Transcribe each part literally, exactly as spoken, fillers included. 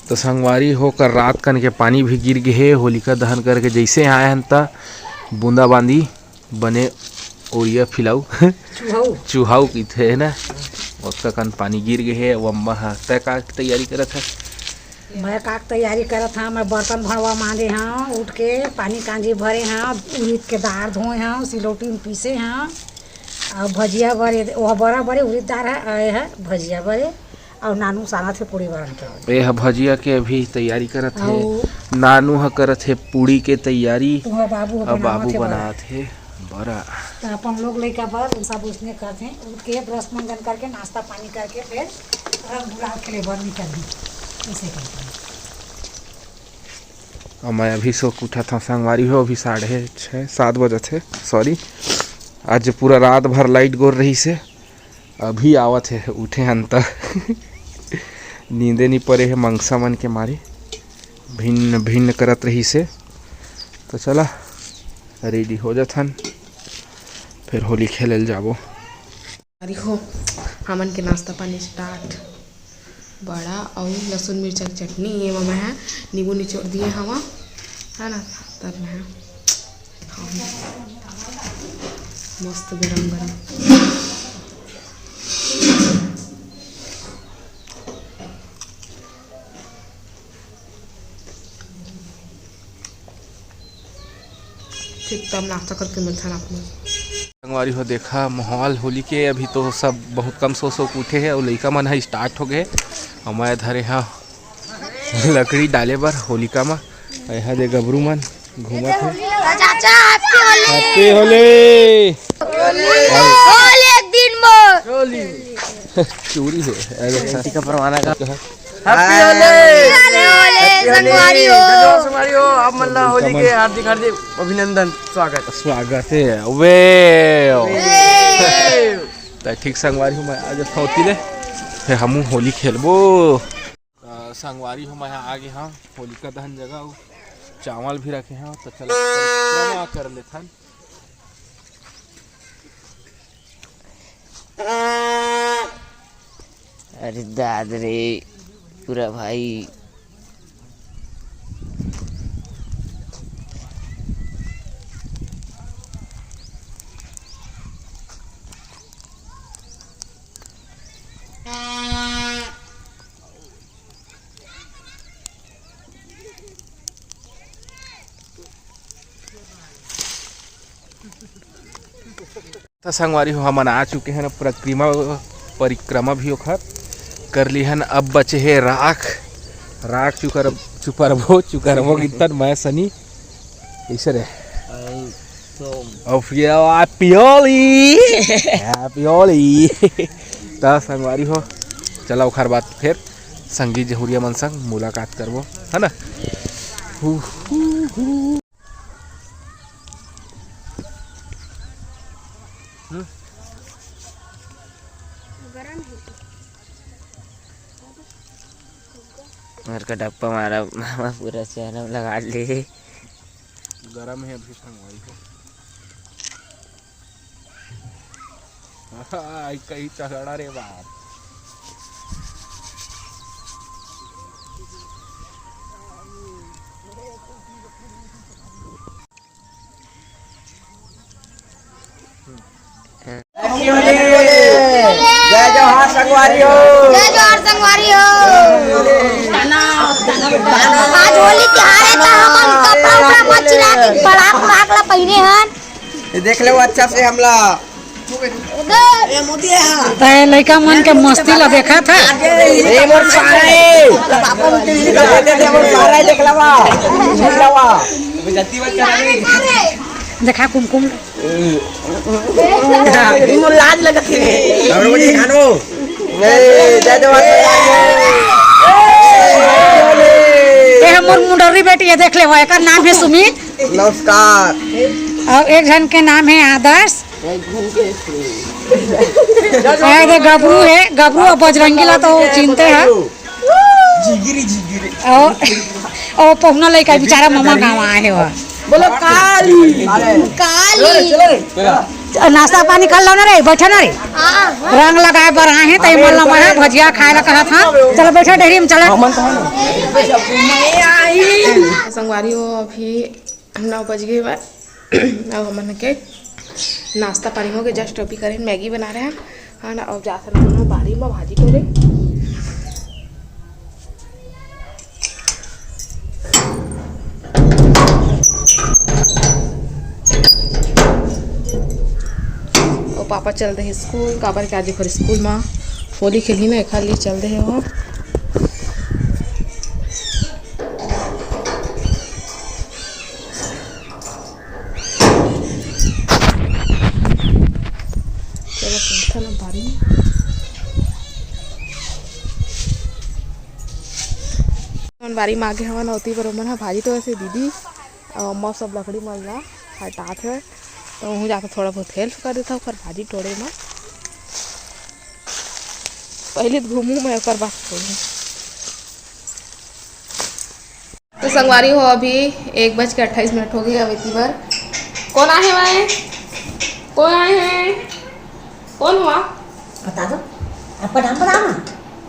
तो संगवारी हो, कर रात कन के पानी भी गिर गे हे। होलिका दहन करके जैसे आए हन, त बूंदाबांदी बने ओरिया फिलाऊ चुहाऊ। चुहाऊ किथे ना, ओतका कन पानी गिर गे हे। अब अम्मा ह, तय का तैयारी करत है? मैं का के तैयारी करत हंव, मैं बर्तन भड़वा मांजे हंव, उठ के पानी कांजी भरे हंव, उरीद के दार धोए हंव, सिलौटी में पीसे हंव, अउ भजिया बरे, ओह बरा बरे, उरीद दार है, ए है भजिया बरे, अउ नानू सानत हे पूड़ी बरन के। ए ह भजिया के अभी तैयारी करत हे, अउ नानू ह करत हे पूड़ी के तैयारी, ओह बाबू ह अउ बाबू बनावत हे बरा। बनात हे बरा। त अपन लोग लइका बर सब उसने करथे, उठ के ब्रश मंजन करके नाश्ता पानी करके फिर रंग गुलाल खेले बर निकलही, ऐसे करके। अउ मैं अभी सो के उठत हंव संगवारी हो, अभी साढ़े छः, सात बजत हे, सॉरी। आज पूरा रात भर लाइट गोर रहिस हे, अभी आवत हे, उठे हन त। नींदे नी परे हे मंगसा मन के मारे, भिन्न भिन्न करत रहिस हे। तो चला, रेडी हो जाथन, फिर होली खेले ल जाबो। अरे हो, हमन के नाश्ता पानी स्टार्ट। बड़ा अउ लहसुन मिर्चा के चटनी, एमा मैं ह नींबू निचोड़ दिए हवा, है ना, तब मैं ह खाऊं। मस्त गरम गरम। ठीक, तब नाश्ता करके मिलथन आप मन। संगवारी हो, देखा माहौल होली के, अभी तो सब बहुत कम सो सो के उठे हे अउ लइका मन ह स्टार्ट हो गए। अउ मैं धरे हा लकड़ी डाले बर होलिका म। अउ एहा दे गबरू मन घूमत हे। चाचा, हैप्पी होली। हैप्पी होली। होली एक दिन मोर। चूड़ी हे। अरे, शादी का परवाना का। हैप्पी होली। अरे, होली, संगवारी हो। जय जोहार संगवारी हो, आप मन ला होली के हार्दिक, हार्दिक अभिनंदन, स्वागत। स्वागत हे। वे। वे। त ठीक संगवारी हो, मैं आज फौती ले, फिर हमू होली खेलबो। त संगवारी हो, मैं आ गे हंव होलिका दहन जगह, अउ चावल भी रखे हंव, त चला परिक्रमा कर लेथन। अरे दाद रे, पूरा भाई। त संगवारी हो, हमन आ चुके हन, परिक्रमा, परिक्रमा भी ओखर कर ली हन। अब बचे हे राख, राख चुकर, चुपरबो, चुकरबो कितन मैं सनी, ऐसे रे। अउ फिर आ पियोली। आ पियोली। त संगवारी हो, चला ओखर बाद फिर संगी जहुरिया मन संग मुलाकात करबो, है ना? हु, हु, हु। हम्म। मेरे को डप्पा मारा, मामा पूरा चेहरा में लगा ले। गरम है अभी संगवारी हो। हाय, कई तगड़ा रे बाप। जय जोहार संगवारी हो। जय जोहार संगवारी हो। आज होली तिहार हे, त हमन कपड़ा उपड़ा मत चिरा के फड़ाक फड़ाक ला पहिने हन। ये देख ले वो अच्छा से हमला। तय लइका मन के मस्ती ला देखत हे। ए मोर सारा ए। दे, दे, दे, मोर सारा ए, देख लवा। देख लवा। देखा कुमकुम। मोर लाज लगत हे। हमरो बड़ी खानो। ए, जय जवान। ए हमर मुंडरी बेटी हे, देख ले, एकर नाम हे सुमित। नमस्कार। अउ एक झन के नाम हे आदर्श। ए दे गबरू हे, गबरू अउ बजरंगी ला तो चिंते हे। जिगरी, जिगरी। अउ, अउ पहुना लइका बेचारा ममा गाँव आए हे वो। बोलो काली। काली। चलो रे, चलो रे। नाश्ता पानी कर लो ना रे, बैठा ना रे। रंग लगाए बर आए हैं, तई मन ला मना भजिया खाए ला कहा था। चलो बैठा डेहरी में चला। संगवारी हो, अभी नौ बज गए बा। अब हमन के नाश्ता पानी हो गए, just अभी करें मैगी बना रहे हैं। हाँ ना, अब जा सकते हैं बाड़ी में भाजी टोरे। अउ पापा चल दे हे स्कूल, काबर के आज एकर स्कूल म होली खेलही ना, एखर लिए चल दे हे वो। चलो, चलथन अब बारी में। हमन बारी में आगे हवन, ओती बर ओमन ह भाजी टोरत हे दीदी, अउ अम्मा सब लकड़ी मन ला हटात हे, तो उहू जाके थोड़ा बहुत हेल्प कर देता ओकर भाजी टोरे में। पहले तो घूमू मैं, ओकर बाद टोरू। तो संगवारी हो, अभी एक बज के अट्ठाईस मिनट हो गए। अब इतनी बार कौन आए हुआ है? कौन आए हैं? कौन हुआ? बता दो, आपका नाम बताओ ना।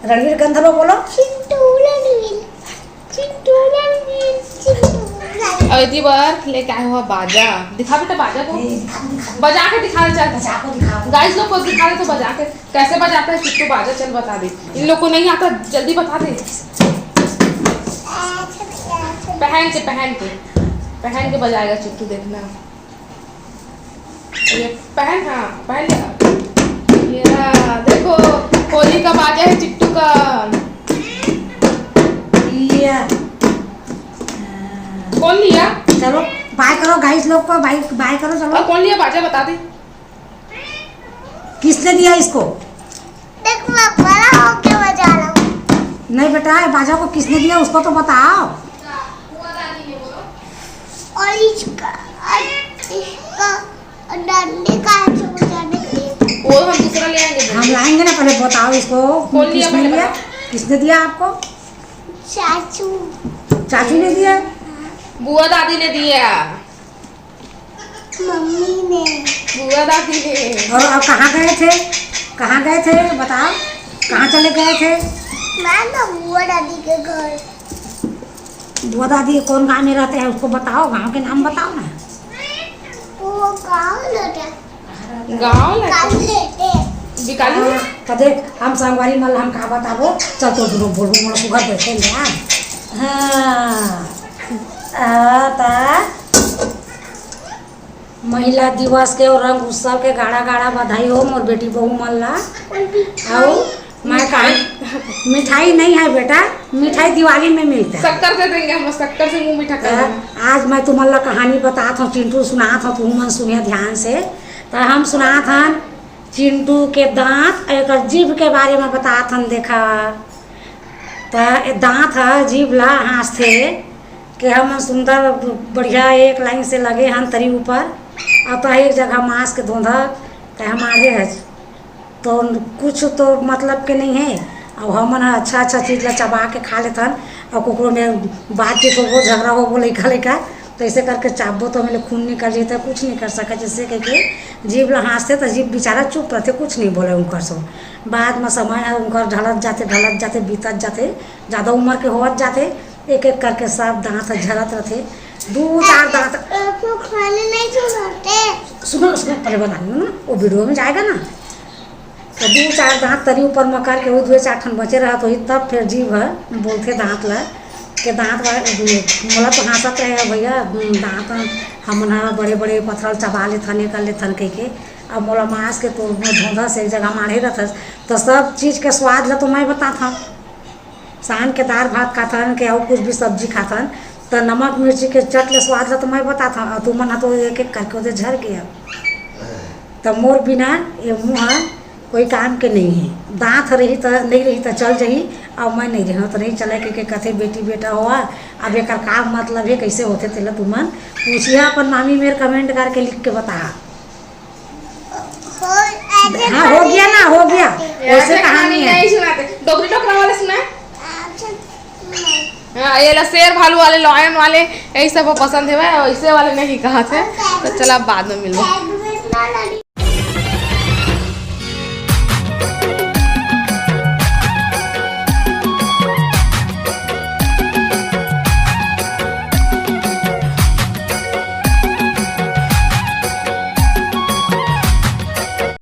रणवीर गंधर्व बोलो। चिंटू रणवीर, चिंटू रणवीर, चिंटू रणवीर। अब इतनी बार लेके आए हुआ बाजा। दिखा बेटा बाजा को। ए, दिखा, दिखा। बजा के दिखा, चल। बजा को दिखाओ। गाइस लोग को दिखा दे तो बजा के। कैसे बजाता है चिट्टू बाजा, चल बता दे। इन लोग को नहीं आता, जल्दी बता दे। पहन के, पहन के, पहन के बजाएगा चिट्टू, देखना। ये पहन, हाँ, पहन ले। ये रहा, देखो, होली का बाजा है चिट्टू का। लिया। कौन लिया? चलो, बाय करो गाइस लोग को, बाय, बाय करो, चलो। और कौन लिया बाजा, बता दे। किसने दिया इसको? देख, मैं बड़ा होके बजा रहा हूँ। नहीं बेटा, ये बाजा को किसने दिया, उसको तो बताओ। और इसका, और इसका, और डंडे का ऐसे बजाने के लिए। वो हम दूसरा ले आएंगे। हम लाएंगे ना, पहले बताओ इसको, कौन लिया, किसने पहले लिया? बताओ। किसने दिया आपको? चाचू। चाचू ने दिया? बुआ दादी ने दिया। मम्मी ने। बुआ दादी ने। और, और कहाँ गए थे? कहाँ गए थे? बताओ, कहाँ चले गए थे? मैं ना बुआ दादी के घर। बुआ दादी कौन गांव में रहते हैं, उसको बताओ, गांव के नाम बताओ ना। वो गांव लेते। गांव लेते। काल लेते। बिकाली में? हाँ, तो देख, हम संगवारी मन ला हम का बताबो, चल तो दूनों बोलबो, मोला सुघर बैठे ले आ। हाँ। आ, ता महिला दिवस के अउ रंग उत्सव के गाड़ा गाड़ा बधाई हो मोर बेटी बहू मन ला। अउ मैं कहा, मिठाई नहीं है बेटा, मिठाई दिवाली में मिलता है। शक्कर दे देंगे हम, शक्कर से मुंह मीठा कर देंगे। आज मैं तुमन ला कहानी बतात हूँ, चिंटू सुनात हूँ, तुम मन सुनिया ध्यान से। तो हम सुनात हन चिंटू के दांत, एकर जीभ के बारे में बतात हन। देखा, त ए दांत ह जीभ ला हाँसथे के हमन सुंदर बढ़िया एक लाइन से लगे हन तरी ऊपर, अउ त एक जगह मांस के धोंधा त हम आगे हच। तो कुछ तो मतलब के नहीं है। अब हमन ह अच्छा अच्छा चीज ला चबा के खा लेथन, अउ कुकरो में बातचीत होबो, झगड़ा होबो लइका लइका, तो ऐसे करके चाबो तो हमन ले खून निकल जाता, कुछ नहीं कर सका। जैसे कह के जीभ ला हाँसथे तो जीभ बेचारा चुप रहते, कुछ नहीं बोले उनकर सो। बाद में समय है उनकर ढलत जाते, ढलत जाते, बीतत जाते, ज्यादा उम्र के होवत जाते, एक एक करके सब दांत ह झरत रहते। दू चार दांत आपको खाने नहीं सुनाते। सुनो ना, सुनो, पहले बना लो ना, वो वीडियो में जाएगा ना। तो दू चार दांत तरी ऊपर म करके वो दू चार ठन बचे रहत होही, तब फिर जीभ ह बोलथे दांत ला, के दांत वा, मोला तो हाँसत रहे भैया, दांत हमन ह बड़े बड़े पथरा ल चबा लेथन, ये कर लेथन कहिके। अब मोला मांस के तो धोंधा से एक जगह माढ़े रहथस, तो सब चीज के स्वाद ला तो मैं बताथंव। सान के दार भात खाथन, के अउ कुछ भी सब्जी खाथन, त नमक मिर्ची के चट ले स्वाद ला तो मैं बताथंव, अउ तुमन ह तो एक एक करके ओदे झर गे। त मोर बिना ये मुंह ह कोई काम के नहीं है। दांत ह रही त नहीं रही त चल जही, अउ मैं नहीं रहंव त नहीं चले, के, के कथे बेटी बेटा होवा, अब एकर का मतलब है, कैसे होथे, तेला तुमन पूछिया अपन मामी मेर, comment करके लिख के बता। हो, ऐसे हाँ, हो गया ना, हो गया। ऐसे ऐसे कहानी कहानी है। नहीं सुनाते। डोकरी डोकरा वाले सुना? अच्छा, नहीं। हाँ, ये ला शेर भालू वाले, lion वाले, यही सब पसंद है, वैसे वाले नहीं कहा थे। तो चला, बाद में मिलबो। Segment ना लड़ी।